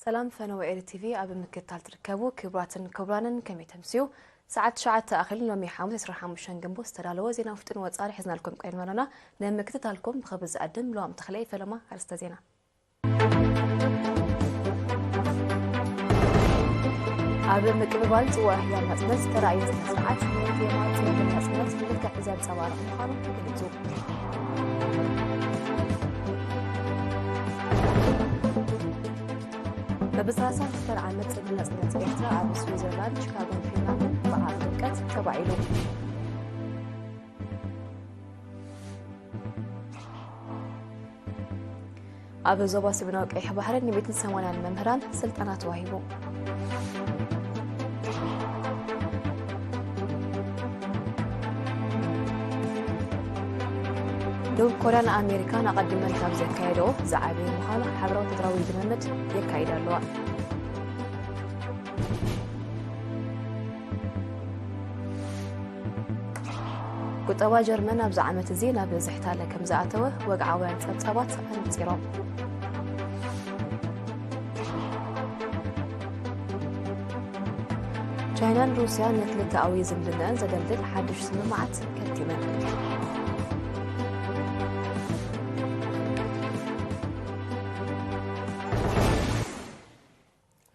ሰላም ፈነወ ኤሪ ቲቪ ኣብ ምክትታል ትርከቡ ክቡራትን ክቡራንን ከመይ ተምስዩ? ሰዓት ትሽዓተ ኣኺሉ ሎሚ ሓሙስ ዕስራን ሓሙሽተን ግንቦት ዝተዳለወ ዜና ውሽጥን ወጻኢን ሒዝናልኩም ቀሪብና ኣለና። ንምክትታልኩም ብኽብሪ ዝዕድም ሉዋም ተኽለይ። ፈለማ ኣርእስተ ዜና። ኣብ ምቅብባል ጽዋእ ህያብ ናጽነት ዝተራእየ ስነ ስርዓት ንዜማ ጽምብል ናጽነት ብልክዕ ዘንጸባርቕ ምዃኑ ተገሊጹ። በብሰላሳ ክልተ ዓመት ጽምብል ናጽነት ኤርትራ ኣብ ስዊዘርላንድ፣ ቺካጎን ፊንላንድን ብዓቢ ድምቀት ተባዒሉ። ኣብ ዞባ ሰሜናዊ ቀይሕ ባሕሪ ንሚእትን ሰማንያን መምህራን ስልጠና ተዋሂቡ። ደቡብ ኮርያን ኣሜሪካን ኣቐዲመን ካብ ዘካየደኦ ዝዓበየ ምዃኑ ሓበራዊ ወታደራዊ ልምምድ የካይዳ ኣለዋ። ቁጠባ ጀርመን ኣብዚ ዓመት እዚ ናብ ዝሕታለ ከም ዝኣተወ ወግዓውያን ጸብጻባት ኣነጺሮም። ቻይናን ሩስያን ንክልተኣዊ ዝምድናኣን ዘደልድል ሓድሽ ስምምዓት ከቲመን።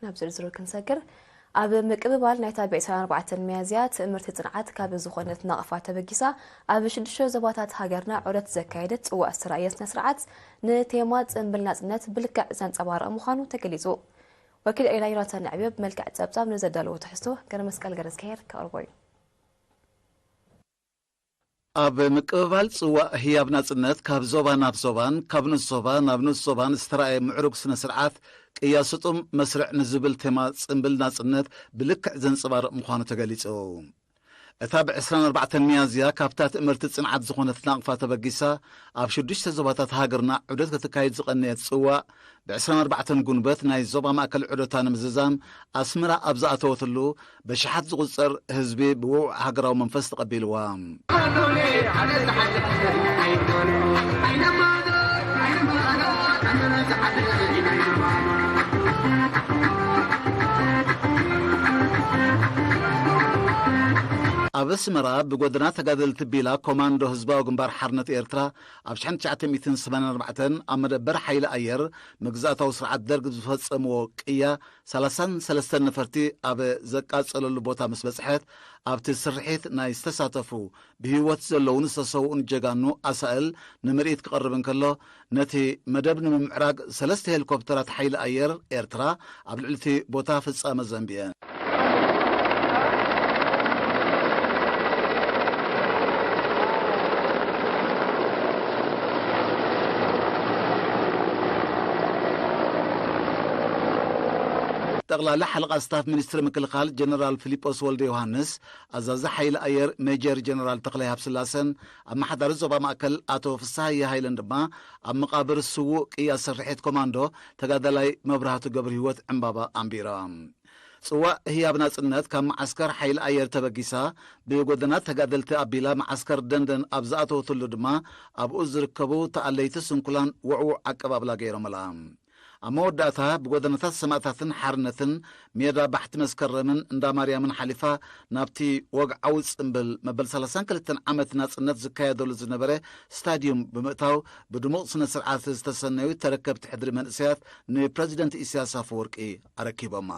ናብ ዝርዝሩ ክንሰግር፣ ኣብ ምቅብባል ናይታ ብዕስራን ኣርባዕተን ሚያዝያ ትእምርቲ ጽንዓት ካብ ዝኾነት ናቕፋ ተበጊሳ ኣብ ሽዱሽተ ዞባታት ሃገርና ዑደት ዘካየደት ጽዋእ ዝተራእየ ስነ ስርዓት ንቴማ ጽምብል ናጽነት ብልክዕ ዘንጸባርቕ ምዃኑ ተገሊጹ። ወኪል ኤሪና ዮናታን ንዕብዮ ብመልክዕ ጸብጻብ ንዘዳለዎ ትሕዝቶ ገረመስቀል ገረዝግሄር ከቕርቦ እዩ። ኣብ ምቅብባል ጽዋእ ህያብ ናጽነት ካብ ዞባ ናብ ዞባን ካብ ንኡስ ዞባ ናብ ንኡስ ዞባን ዝተራእየ ምዕሩግ ስነ ስርዓት ቅያ ስጡም መስርዕ ንዝብል ቴማ ጽምብል ናጽነት ብልክዕ ዘንጸባርቕ ምዃኑ ተገሊጹ። እታ ብ ዕስራን ኣርባዕተን ሚያዝያ ካብታ ትእምርቲ ጽንዓት ዝኾነት ናቕፋ ተበጊሳ ኣብ ሽዱሽተ ዞባታት ሃገርና ዑደት ክትካየድ ዝቐነየት ጽዋእ ብ ዕስራን ኣርባዕተን ጉንበት ናይ ዞባ ማእከል ዑደታ ንምዝዛም ኣስመራ ኣብ ዝኣተወትሉ ብሽሓት ዝቑጸር ህዝቢ ብውዕ ሃገራዊ መንፈስ ተቐቢልዋ። ኣብ ኣስመራ ብጎደና ተጋደልቲ ቢላ ኮማንዶ ህዝባዊ ግንባር ሓርነት ኤርትራ ኣብ ሽሕን ትሽዓተ ሚእትን ሰማንያን ኣርባዕተን ኣብ መደበር ሓይሊ ኣየር መግዛእታዊ ስርዓት ደርግ ዝፈጸምዎ ቅያ ሰላሳን ሰለስተን ነፈርቲ ኣብ ዘቃጸለሉ ቦታ ምስ በጽሐት፣ ኣብቲ ስርሒት ናይ ዝተሳተፉ ብህይወት ዘለውን ዝተሰውኡን ጀጋኑ ኣሳእል ንምርኢት ክቐርብ እንከሎ፣ ነቲ መደብ ንምምዕራግ ሰለስተ ሄሊኮፕተራት ሓይሊ ኣየር ኤርትራ ኣብ ልዕሊ እቲ ቦታ ፍጻመ ዘንቢኤን። ጠቕላሊ ሓለቓ ስታፍ ሚኒስትሪ ምክልኻል ጀነራል ፊሊጶስ ወልደ ዮሃንስ፣ ኣዛዚ ሓይሊ ኣየር ሜጀር ጀነራል ተኽላይ ሃብስላሰን ኣመሓዳሪ ዞባ ማእከል ኣቶ ፍስሃየ ሃይለን ድማ ኣብ መቓብር ስዉእ ቅያ ስርሒት ኮማንዶ ተጋዳላይ መብራህቱ ገብረህይወት ዕምባባ ኣንቢሮም። ጽዋእ ህያብ ናጽነት ካብ መዓስከር ሓይሊ ኣየር ተበጊሳ ብጎደና ተጋደልቲ ኣቢላ መዓስከር ደንደን ኣብ ዝኣተወትሉ ድማ ኣብኡ ዝርከቡ ተኣለይቲ ስንኩላን ውዕዉዕ ኣቀባብላ ገይሮምላ። ኣብ መወዳእታ ብጎደናታት ሰማእታትን ሓርነትን ሜዳ ባሕቲ መስከረምን እንዳ ማርያምን ሓሊፋ ናብቲ ወግዓዊ ጽምብል መበል ሰላሳን ክልተን ዓመት ናጽነት ዝካየደሉ ዝነበረ ስታድዩም ብምእታው ብድሙቕ ስነ ስርዓት ዝተሰነዩ ተረከብቲ ሕድሪ መንእሰያት ንፕረዚደንት ኢሳያስ ኣፈወርቂ ኣረኪቦማ።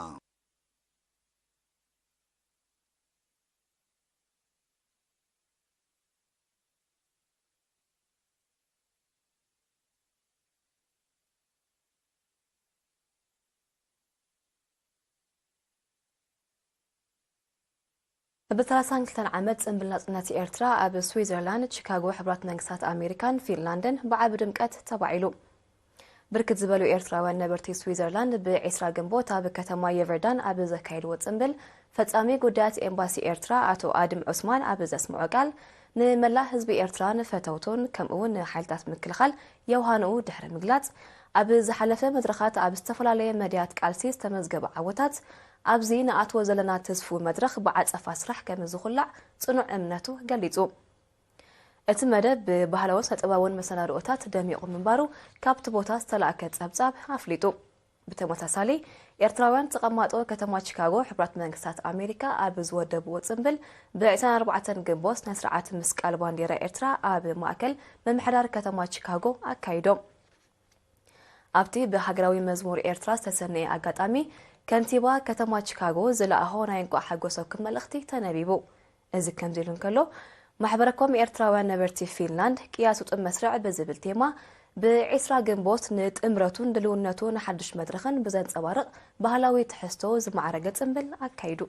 ብሰላሳን ክልተን ዓመት ጽምብል ናጽነት ኤርትራ ኣብ ስዊዘርላንድ፣ ቺካጎ፣ ሕቡራት መንግስታት ኣሜሪካን ፊንላንድን ብዓቢ ድምቀት ተባዒሉ። ብርክት ዝበሉ ኤርትራውያን ነበርቲ ስዊዘርላንድ ብዒስራ ግንቦት ኣብ ከተማ የቨርዳን ኣብ ዘካየድዎ ጽምብል፣ ፈጻሚ ጉዳያት ኤምባሲ ኤርትራ ኣቶ ኣድም ዑስማን ኣብ ዘስምዖ ቃል፣ ንመላእ ህዝቢ ኤርትራን ፈተውቱን ከምኡ እውን ንሓይልታት ምክልኻል የውሃንኡ ድሕሪ ምግላጽ፣ ኣብ ዝሓለፈ መድረኻት ኣብ ዝተፈላለየ መድያት ቃልሲ ዝተመዝገበ ዓወታት፣ ኣብዚ ንኣትዎ ዘለና ትስፉው መድረኽ ብዓጸፋ ስራሕ ከም ዝኹላዕ ጽኑዕ እምነቱ ገሊጹ። እቲ መደብ ብባህላውን ስነ-ጥበባውን መሰናድኦታት ደሚቑ ምንባሩ ካብቲ ቦታ ዝተላእከ ጸብጻብ ኣፍሊጡ። ብተመሳሳሊ፣ ኤርትራውያን ተቐማጦ ከተማ ቺካጎ፣ ሕቡራት መንግስታት ኣሜሪካ ኣብ ዝወደብዎ ጽምብል፣ ብ ዕስራን ኣርባዕተን ግንቦት ናይ ስርዓት ምስቃል ባንዴራ ኤርትራ ኣብ ማእከል ምምሕዳር ከተማ ቺካጎ ኣካይዶም። ኣብቲ ብሃገራዊ መዝሙር ኤርትራ ዝተሰነየ ኣጋጣሚ፣ ከንቲባ ከተማ ቺካጎ ዝለኣኾ ናይ እንቋዕ ሓጎሰኩም መልእኽቲ ተነቢቡ። እዚ ከምዚ ኢሉ እንከሎ፣ ማሕበረኮም ኤርትራውያን ነበርቲ ፊንላንድ ቅያ ስጡም መስርዕ ብዝብል ቴማ፣ ብ ዕስራ ግንቦት ንጥምረቱን ድልውነቱ ንሓድሽ መድረኽን ብዘንጸባርቕ ባህላዊ ትሕዝቶ ዝማዕረገ ጽምብል ኣካይዱ።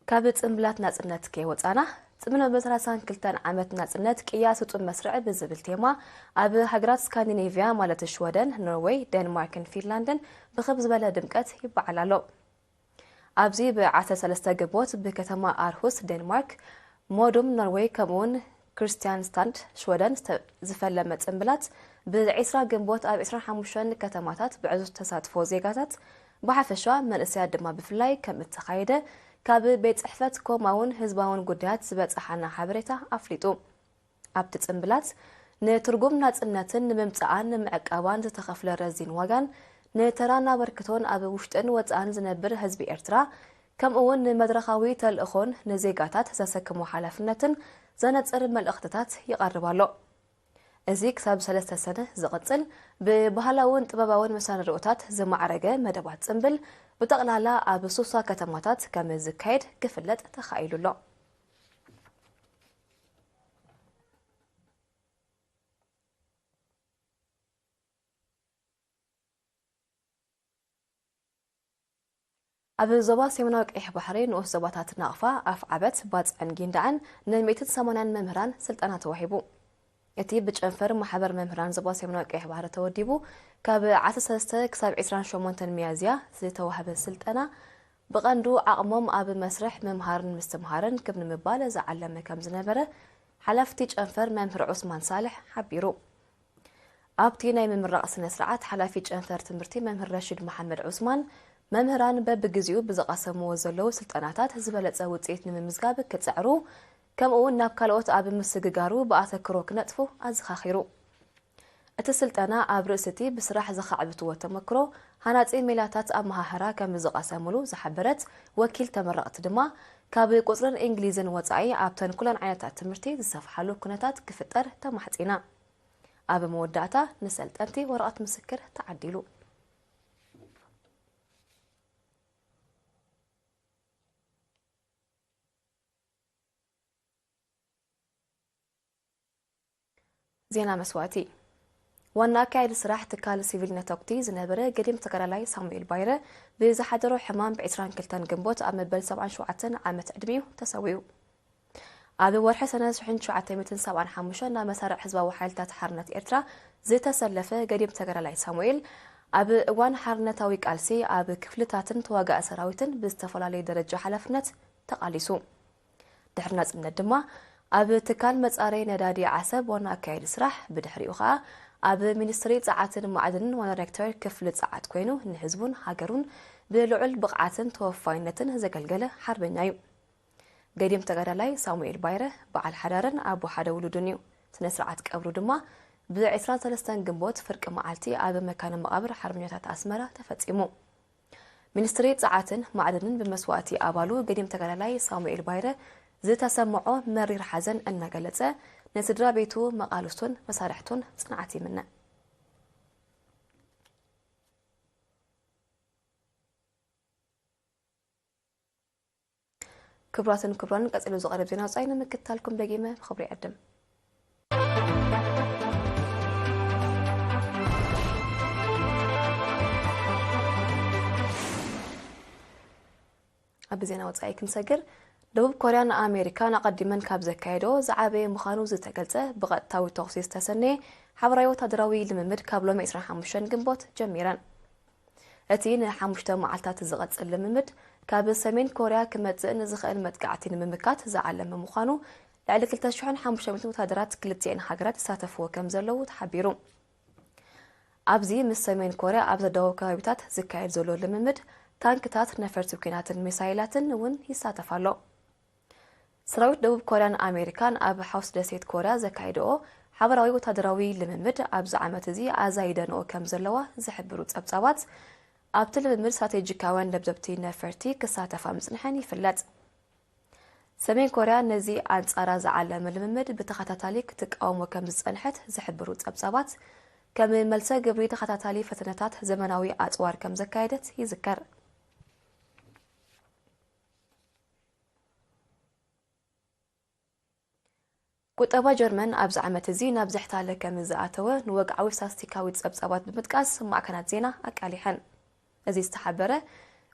ካብ ጽምብላት ናጽነት ከይወጻና፣ ጽምብል መበል ሰላሳን ክልተን ዓመት ናጽነት ቅያ ስጡም መስርዕ ብዝብል ቴማ፣ ኣብ ሃገራት ስካንዲኔቭያ ማለት ሽወደን፣ ኖርወይ፣ ዴንማርክን ፊንላንድን ብኽብ ዝበለ ድምቀት ይበዓል ኣሎ። ኣብዚ ብ ዓሰርተ ሰለስተ ግንቦት ብከተማ ኣርሁስ ዴንማርክ፣ ሞዱም ኖርወይ ከምኡውን ክሪስቲያንስታድ ሽወደን ዝተ-፣ ዝፈለመ ጽምብላት ብ ዕስራ ግንቦት ኣብ ዕስራን ሓሙሽተን ከተማታት ብዕዙዝ ተሳትፎ ዜጋታት ብሓፈሻ መንእሰያት ድማ ብፍላይ ከም እተኻየደ ካብ ቤት ጽሕፈት ኮማውን ህዝባውን ጉዳያት ዝበጽሓና ሓበሬታ ኣፍሊጡ። ኣብቲ ጽምብላት ንትርጉም ናጽነትን ንምምጻኣን ንምዕቃባን ዝተኸፍለ ረዚን ዋጋን ንተራን ኣበርክቶን ኣብ ውሽጥን ወጻእን ዝነብር ህዝቢ ኤርትራ፣ ከምኡ እውን ንመድረኻዊ ተልእኾን ንዜጋታት ዘሰክሞ ሓላፍነትን ዘነጽር መልእኽትታት ይቐርብ ኣሎ። እዚ ክሳብ ሰለስተ ሰነ ዝቕጽል ብባህላውን ጥበባውን መሰናድኦታት ዝማዕረገ መደባት ጽምብል ብጠቕላላ ኣብ ሱሳ ከተማታት ከም ዝካየድ ክፍለጥ ተኻኢሉ ኣሎ። ኣብ ዞባ ሰሜናዊ ቀይሕ ባሕሪ ንኡስ ዞባታት ናቕፋ፣ ኣፍዓበት፣ ባጽዕን ጊንዳዕን ን ሚእትን ሰማንያን መምህራን ስልጠና ተዋሂቡ። እቲ ብጨንፈር ማሕበር መምህራን ዞባ ሰሜናዊ ቀይሕ ባሕሪ ተወዲቡ ካብ ዓሰርተ ሰለስተ ክሳብ ዕስራን ሸሞንተን ሚያዝያ ዝተዋህበ ስልጠና ብቐንዱ ዓቕሞም ኣብ መስርሕ ምምሃርን ምስትምሃርን ክብ ንምባል ዝዓለመ ከም ዝነበረ ሓላፍቲ ጨንፈር መምህር ዑስማን ሳልሕ ሓቢሩ። ኣብቲ ናይ ምምራቕ ስነ ስርዓት ሓላፊ ጨንፈር ትምህርቲ መምህር ረሺድ መሓመድ ዑስማን፣ መምህራን በብግዜኡ ብዝቐሰምዎ ዘለዉ ስልጠናታት ዝበለጸ ውጽኢት ንምምዝጋብ ክጽዕሩ፣ ከምኡ እውን ናብ ካልኦት ኣብ ምስግጋሩ ብኣተክሮ ክነጥፉ ኣዘኻኺሩ። እቲ ስልጠና ኣብ ርእሲ እቲ ብስራሕ ዘኻዕብትዎ ተመክሮ ሃናጺ ሜላታት ኣመሃህራ ከም ዝቐሰምሉ ዝሓበረት ወኪል ተመረቕቲ ድማ፣ ካብ ቁጽርን እንግሊዝን ወጻኢ ኣብተን ኩለን ዓይነታት ትምህርቲ ዝሰፍሓሉ ኩነታት ክፍጠር ተማሕጺና። ኣብ መወዳእታ ንሰልጠንቲ ወረቐት ምስክር ተዓዲሉ። ዜና መስዋእቲ። ዋና ኣካያዲ ስራሕ ትካል ሲቪል ነተኩቲ ዝነበረ ገዲም ተጋዳላይ ሳሙኤል ባይረ ብዝሓደሮ ሕማም ብ ዕስራን ክልተን ግንቦት ኣብ መበል ሰብዓን ሸውዓተን ዓመት ዕድሚኡ ተሰዊኡ። ኣብ ወርሒ ሰነ ሽሕን ትሽዓተ ሚእትን ሰብዓን ሓሙሽተን ናብ መሳርዕ ህዝባዊ ሓይልታት ሓርነት ኤርትራ ዝተሰለፈ ገዲም ተጋዳላይ ሳሙኤል፣ ኣብ እዋን ሓርነታዊ ቃልሲ ኣብ ክፍልታትን ተዋጋኢ ሰራዊትን ብዝተፈላለየ ደረጃ ሓላፍነት ተቓሊሱ። ድሕሪ ናጽነት ድማ ኣብ ትካል መጻረይ ነዳዲ ዓሰብ ዋና ኣካያዲ ስራሕ፣ ብድሕሪኡ ከኣ ኣብ ሚኒስትሪ ጸዓትን ማዕድንን ዋና ዳይሬክተር ክፍሊ ጸዓት ኮይኑ ንህዝቡን ሃገሩን ብልዑል ብቕዓትን ተወፋይነትን ዘገልገለ ሓርበኛ እዩ። ገዲም ተጋዳላይ ሳሙኤል ባይረ በዓል ሓዳርን ኣቦ ሓደ ውሉድን እዩ። ስነ ስርዓት ቀብሩ ድማ ብ ዕስራን ሰለስተን ግንቦት ፍርቂ መዓልቲ ኣብ መካነ መቓብር ሓርበኛታት ኣስመራ ተፈጺሙ። ሚኒስትሪ ጸዓትን ማዕድንን ብመስዋእቲ ኣባሉ ገዲም ተጋዳላይ ሳሙኤል ባይረ ዝተሰምዖ መሪር ሓዘን እናገለጸ፣ ንስድራ ቤቱ፣ መቓልስቱን መሳርሕቱን ጽንዓት ይምነ። ክቡራትን ክቡራን፣ ቀጺሉ ዝቐርብ ዜና ወጻኢ ንምክትታልኩም ደጊመ ብኽብሪ ይዕድም። ኣብ ዜና ወጻኢ ክንሰግር፣ ደቡብ ኮርያን ኣሜሪካን ኣቐዲመን ካብ ዘካየዶ ዝዓበየ ምዃኑ ዝተገልጸ ብቐጥታዊ ተኹሲ ዝተሰነየ ሓበራዊ ወታደራዊ ልምምድ ካብ ሎሚ ዕስራን ሓሙሽተን ግንቦት ጀሚረን። እቲ ንሓሙሽተ መዓልታት ዝቐጽል ልምምድ፣ ካብ ሰሜን ኮርያ ክመጽእ ንዝኽእል መጥቃዕቲ ንምምካት ዝዓለመ ምዃኑ፣ ልዕሊ ክልተ ሽሕን ሓሙሽተ ሚእትን ወታደራት ክልቲኤን ሃገራት ይሳተፍዎ ከም ዘለዉ ተሓቢሩ። ኣብዚ ምስ ሰሜን ኮርያ ኣብ ዘዳወብ ከባቢታት ዝካየድ ዘሎ ልምምድ፣ ታንክታት፣ ነፈርቲ ኲናትን ሚሳይላትን እውን ይሳተፍ ኣሎ። ሰራዊት ደቡብ ኮርያን ኣሜሪካን ኣብ ሓውስ ደሴት ኮርያ ዘካየድኦ ሓበራዊ ወታደራዊ ልምምድ ኣብዚ ዓመት እዚ ኣዛይደንኦ ከም ዘለዋ ዝሕብሩ ጸብጻባት፣ ኣብቲ ልምምድ ስትራቴጂካውያን ለብለብቲ ነፈርቲ ክሳተፋ ምጽንሐን ይፍለጥ። ሰሜን ኮርያ ነዚ ኣንጻራ ዝዓለመ ልምምድ ብተኸታታሊ ክትቃወሞ ከም ዝጸንሐት ዝሕብሩ ጸብጻባት፣ ከም መልሰ ግብሪ ተኸታታሊ ፈተነታት ዘመናዊ ኣጽዋር ከም ዘካየደት ይዝከር። ቁጠባ ጀርመን ኣብዚ ዓመት እዚ ናብ ዝሕታለ ከም ዝኣተወ ንወግዓዊ ስታትስቲካዊ ጸብጻባት ብምጥቃስ ማዕከናት ዜና ኣቃሊሐን። እዚ ዝተሓበረ፣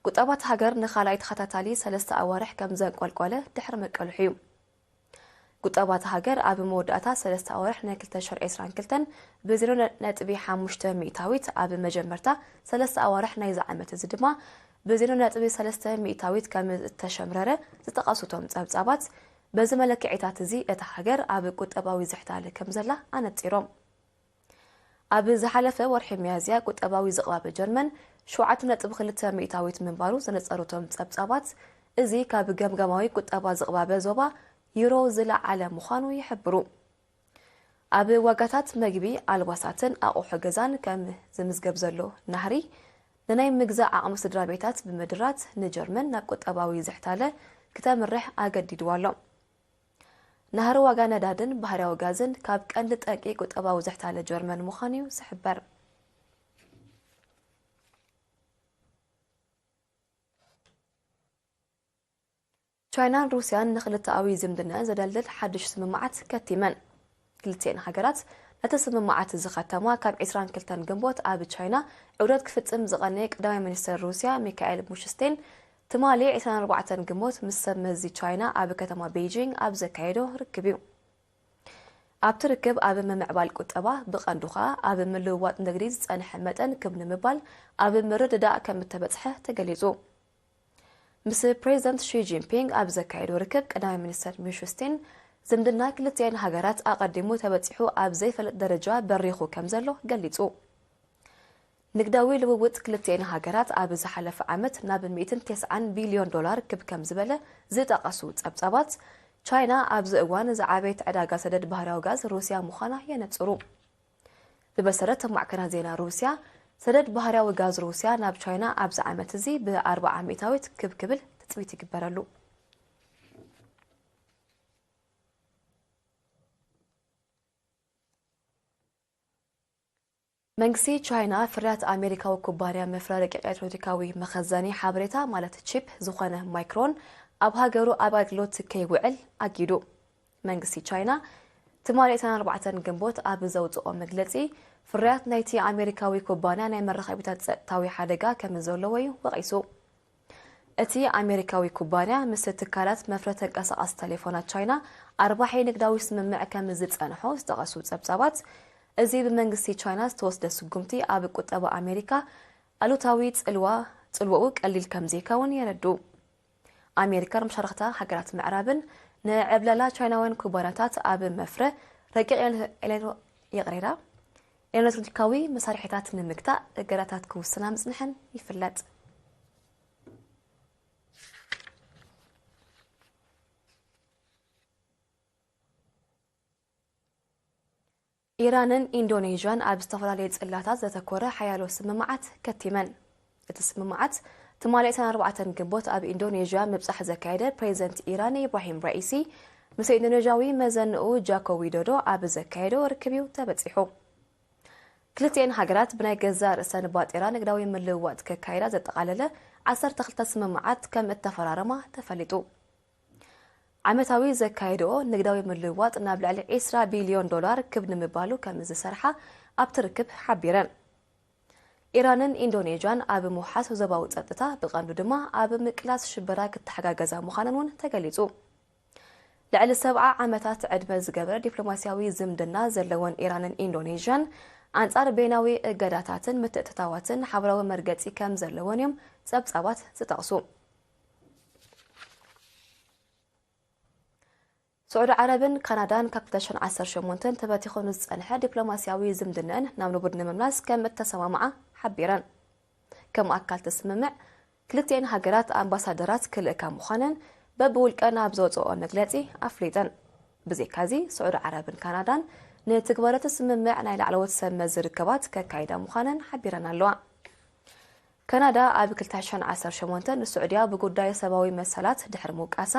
ቁጠባ እታ ሃገር ንኻልኣይ ተኸታታሊ ሰለስተ ኣዋርሕ ከም ዘንቆልቆለ ድሕሪ ምቅልሑ እዩ። ቁጠባ እታ ሃገር ኣብ መወዳእታ ሰለስተ ኣዋርሕ ናይ ክልተ ሽሕን ዕስራን ክልተን ብ ዜሮ ነጥቢ ሓሙሽተ ሚእታዊት፣ ኣብ መጀመርታ ሰለስተ ኣዋርሕ ናይዚ ዓመት እዚ ድማ ብ ዜሮ ነጥቢ ሰለስተ ሚእታዊት ከም እተሸምረረ ዝጠቐሱ እቶም ጸብጻባት፣ በዚ መለክዒታት እዚ እታ ሃገር ኣብ ቁጠባዊ ዝሕታለ ከም ዘላ ኣነጺሮም። ኣብ ዝሓለፈ ወርሒ ሚያዝያ ቁጠባዊ ዝቕባበ ጀርመን ሸውዓተ ነጥቢ ክልተ ሚእታዊት ምንባሩ ዘነጸሩ እቶም ጸብጻባት፣ እዚ ካብ ገምጋማዊ ቁጠባ ዝቕባበ ዞባ ዩሮ ዝለዓለ ምዃኑ ይሕብሩ። ኣብ ዋጋታት መግቢ፣ ኣልባሳትን ኣቑሑ ገዛን ከም ዝምዝገብ ዘሎ ናህሪ፣ ንናይ ምግዛእ ዓቕሚ ስድራ ቤታት ብምድራት ንጀርመን ናብ ቁጠባዊ ዝሕታለ ክተምርሕ ኣገዲድዋ ኣሎ። ናህሪ ዋጋ ነዳድን ባህርያዊ ጋዝን ካብ ቀንዲ ጠንቂ ቁጠባዊ ዝሕታለ ጀርመን ምዃኑ እዩ ዝሕበር። ቻይናን ሩስያን ንክልተኣዊ ዝምድናኣን ዘደልድል ሓድሽ ስምምዓት ከቲመን። ክልቲኤን ሃገራት ነቲ ስምምዓት ዝኸተማ ካብ ዕስራን ክልተን ግንቦት ኣብ ቻይና ዑደት ክፍጽም ዝቐነየ ቀዳማይ ሚኒስተር ሩስያ ሚካኤል ሙሽስቴን ትማሊ ዕስራን ኣርባዕተን ግንቦት ምስ ሰብ መዚ ቻይና ኣብ ከተማ ቤይጂንግ ኣብ ዘካየዶ ርክብ እዩ። ኣብቲ ርክብ ኣብ ምምዕባል ቁጠባ ብቐንዱ ኸኣ ኣብ ምልውዋጥ ንግዲ ዝጸንሐ መጠን ክብ ንምባል ኣብ ምርድዳእ ከም እተበጽሐ ተገሊጹ። ምስ ፕሬዚደንት ሺ ጂንፒንግ ኣብ ዘካየዶ ርክብ ቀዳማይ ሚኒስተር ሚሹስቲን ዝምድና ክልቲኤን ሃገራት ኣቐዲሙ ተበጺሑ ኣብ ዘይፈልጥ ደረጃ በሪኹ ከም ዘሎ ገሊጹ። ንግዳዊ ልውውጥ ክልቲኤን ሃገራት ኣብ ዝሓለፈ ዓመት ናብ ሚእትን ተስዓን ቢልዮን ዶላር ክብ ከም ዝበለ ዝጠቐሱ ጸብጻባት፣ ቻይና ኣብዚ እዋን ዝዓበየት ዕዳጋ ሰደድ ባህርያዊ ጋዝ ሩስያ ምዃና የነጽሩ። ብመሰረት ማዕከናት ዜና ሩስያ፣ ሰደድ ባህርያዊ ጋዝ ሩስያ ናብ ቻይና ኣብዚ ዓመት እዚ ብኣርባዓ ሚእታዊት ክብ ክብል ትጽቢት ይግበረሉ። መንግስቲ ቻይና ፍርያት ኣሜሪካዊ ኩባንያ መፍረ ረቂቕ ኤሌክትሮኒካዊ መኸዘኒ ሓበሬታ ማለት ቺፕ ዝኾነ ማይክሮን ኣብ ሃገሩ ኣብ ኣገልግሎት ከይውዕል ኣጊዱ። መንግስቲ ቻይና ትማሊ ዕስራን ኣርባዕተን ግንቦት ኣብ ዘውፅኦ መግለፂ፣ ፍርያት ናይቲ ኣሜሪካዊ ኩባንያ ናይ መራኸቢታት ጸጥታዊ ሓደጋ ከም ዘለዎ እዩ ወቒሱ። እቲ ኣሜሪካዊ ኩባንያ ምስ ትካላት መፍረ ተንቀሳቓሲ ቴሌፎናት ቻይና ኣርባሒ ንግዳዊ ስምምዕ ከም ዝጸንሖ ዝጠቐሱ ጸብጻባት፣ እዚ ብመንግስቲ ቻይና ዝተወስደ ስጉምቲ ኣብ ቁጠባ ኣሜሪካ ኣሉታዊ ጽልዋ ጽልዋኡ ቀሊል ከም ዘይከውን የረድኡ። ኣሜሪካን መሻርኽታ ሃገራት ምዕራብን ንዕብለላ ቻይናውያን ኩባንያታት ኣብ መፍረ ረቂቕ ኤሌ-፣ ኤሌ-፣ ይቕሬታ፣ ኤሌክትሮኒካዊ መሳርሒታት ንምግታእ እገዳታት ክውስና ምጽንሐን ይፍለጥ። ኢራንን ኢንዶኔዥያን ኣብ ዝተፈላለየ ጽላታት ዘተኮረ ሓያሎ ስምምዓት ከቲመን። እቲ ስምምዓት ትማሊ ዕስራን ኣርባዕተን ግንቦት ኣብ ኢንዶኔዥያ ምብጻሕ ዘካየደ ፕሬዚደንት ኢራን ኢብራሂም ራኢሲ፣ ምስ ኢንዶኔዥያዊ መዘንኡ ጃኮ ዊዶዶ ኣብ ዘካየዶ ርክብ እዩ ተበጺሑ። ክልቲኤን ሃገራት ብናይ ገዛእ ርእሰን ባጤራ ንግዳዊ ምልውዋጥ ከካይዳ ዘጠቓለለ ዓሰርተ ክልተ ስምምዓት ከም እተፈራረማ ተፈሊጡ። ዓመታዊ ዘካየድኦ ንግዳዊ ምልውዋጥ ናብ ልዕሊ ዕስራ ቢልዮን ዶላር ክብ ንምባሉ ከም ዝሰርሓ ኣብቲ ርክብ ሓቢረን። ኢራንን ኢንዶኔዥያን ኣብ ምውሓስ ዞባዊ ጸጥታ፣ ብቐንዱ ድማ ኣብ ምቅላስ ሽበራ ክተሓጋገዛ ምዃነን እውን ተገሊጹ። ልዕሊ ሰብዓ ዓመታት ዕድመ ዝገበረ ዲፕሎማስያዊ ዝምድና ዘለወን ኢራንን ኢንዶኔዥያን፣ ኣንጻር በይናዊ እገዳታትን ምትእትታዋትን ሓበራዊ መርገጺ ከም ዘለወን እዮም ጸብጻባት ዝጠቕሱ። ስዑዲ ዓረብን ካናዳን ካብ ክልተ ሽሕን ዓሰርተ ሸሞንተን ተበቲኹ ንዝጸንሐ ዲፕሎማስያዊ ዝምድነአን ናብ ንቡር ንምምላስ ከም እተሰማምዓ ሓቢረን። ከም ኣካል እቲ ስምምዕ፣ ክልቲኤን ሃገራት ኣምባሳደራት ክልእካ ምዃነን በብውልቀን ኣብ ዘውፅኦ መግለፂ ኣፍሊጠን። ብዘይካዚ፣ ስዑዲ ዓረብን ካናዳን ንትግባረቲ ስምምዕ ናይ ላዕለዎት ሰብ መዚ ርከባት ከካይዳ ምዃነን ሓቢረን ኣለዋ። ካናዳ ኣብ ክልተ ሽሕን ዓሰርተ ሸሞንተን ንስዑድያ ብጉዳይ ሰብኣዊ መሰላት ድሕሪ ምውቃሳ፣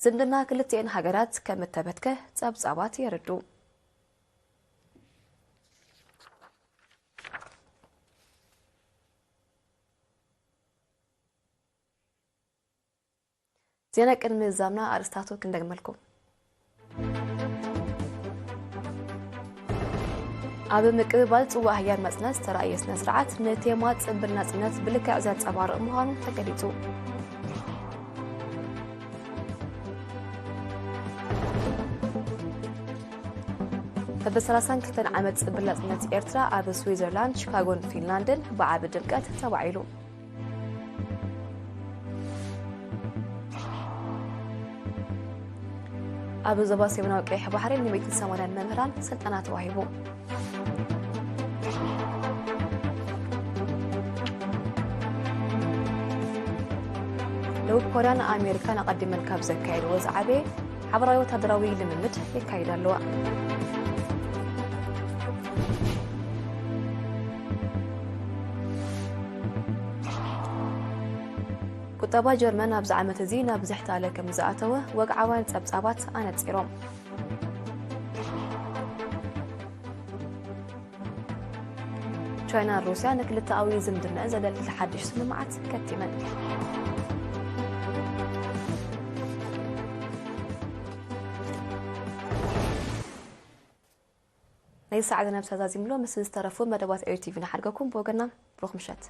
ዝምድና ክልቲኤን ሃገራት ከም እተበትከ ጸብጻባት የረድኡ። ዜና ቅድሚ ምዛምና ኣርእስታቱ ክንደግመልኩም። ኣብ ምቅብባል ጽዋእ ህያብ ናጽነት ዝተራእየ ስነ ስርዓት ንቴማ ጽምብል ናጽነት ብልክዕ ዘንጸባርቕ ምዃኑ ተገሊጹ። በብሰላሳን ክልተን ዓመት ጽምብል ናጽነት ኤርትራ ኣብ ስዊዘርላንድ፣ ሺካጎን ፊንላንድን ብዓቢ ድምቀት ተባዒሉ። ኣብ ዞባ ሰሜናዊ ቀይሕ ባሕሪ ንሚእትን ሰማንያን መምህራን ስልጠና ተዋሂቡ። ደቡብ ኮርያን ኣሜሪካን ኣቐዲመን ካብ ዘካየድዎ ዝዓበየ ሓበራዊ ወታደራዊ ልምምድ የካይዳ ኣለዋ። ቁጠባ ጀርመን ኣብዚ ዓመት እዚ ናብ ዝሕታለ ከም ዝኣተወ ወግዓውያን ጸብጻባት ኣነጺሮም። ቻይናን ሩስያ ንክልተኣዊ ዝምድና ዘደልድል ሓድሽ ስምምዓት ከቲመን። ናይ ሰዓት ዜና ተዛዚምሎ ምስ ዝተረፉ መደባት ኤሪ ቲቪ ንሓድገኩም። ብወገና ብሩኽ ምሸት።